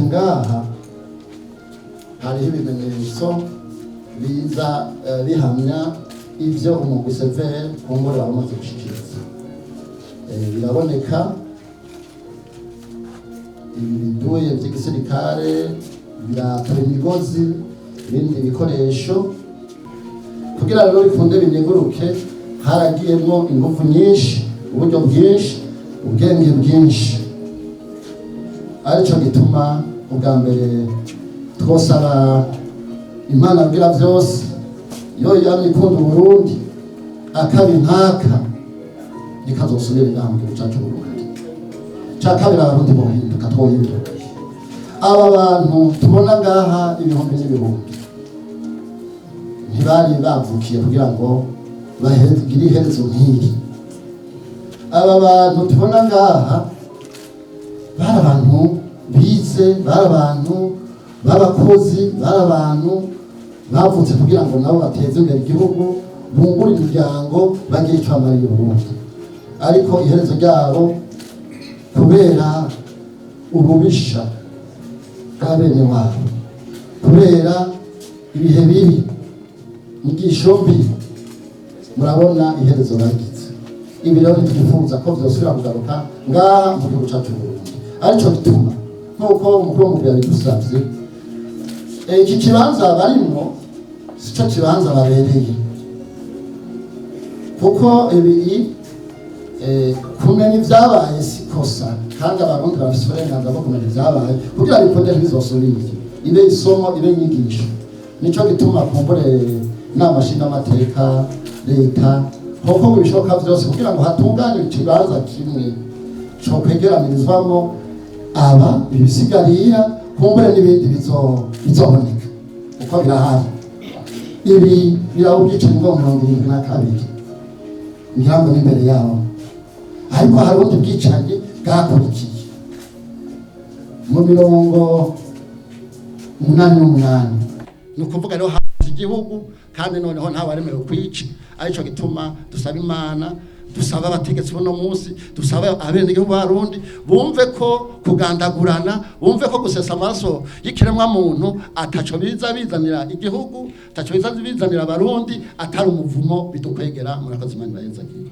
Ngaha hariho ibimenyetso biza bihamya ibyo umugwi CVR kumbure wari umaze gushikiriza. Biraboneka ibiduye by'igisirikare biratura imigozi, ibindi bikoresho kugira rero bikunde binyeguruke. Haragiyemwo ingufu nyinshi, uburyo bwinshi, ubwenge bwinshi. Arico gituma ubwa mbere twosaba Imana abwira byose yo yamye ikunda Uburundi, akabi nkaka ntikazosubira inaha mu gihugu cacu Burundi. Ca kabiri, Abarundi bohinduka, twohinduka. Aba bantu tubona ngaha ibihumbi n'ibihumbi ntibari bavukiye kugira ngo bagire iherezo nk'iri. Aba bantu tubona ngaha bari abantu bize, bari abantu b'abakozi, bari abantu bavutse kugira ngo nabo bateze imbere igihugu, bungure imiryango, bagire icyo bamariye Uburundi. Ariko iherezo ryabo, kubera ububisha bwa bene wabo, kubera ibihe bibi, inyigisho mbi, murabona iherezo bagize. Ibi rero ntitwifuza ko vyosubira kugaruka ngaha mu gihugu cacu Burundi. Arico gituma, nk'uko umukuru w'umugwi yabidusavye, iki kibanza barimwo sico kibanza babereye, kuko ibi kumenya ibyabaye si kosa, kandi Abarundi bafise uburenganzira bwo kumenya ibyabaye kugira bikunde ntibizosubire, ibe isomo, ibe inyigisho. Nico gituma kumbure inama nshingamateka, leta, hokorwa ibishoboka vyose kugira ngo hatunganywe ikibanza kimwe co kwegeranirizwamo aba ibisigarira, kumbure n'ibindi bizoboneka, kuko birahari. Ibi biraba ubwicanyi bwo 72, ngira ngo n'imbere yabo, ariko hari ubundi bwicanyi bwakurikiye mu 88. Ni ukuvuga rero hazi igihugu, kandi noneho ntawaremewe kwica. Arico gituma dusaba Imana, dusaba abategetsi buno munsi, dusaba abenegihugu b'Abarundi bumve ko kugandagurana, bumve ko gusesa amaraso y'ikiremwa muntu ataco biza bizanira igihugu, ataco biza bizanira Abarundi, atari umuvumo bidukwegera. Murakoze, Imana ibahezagiye.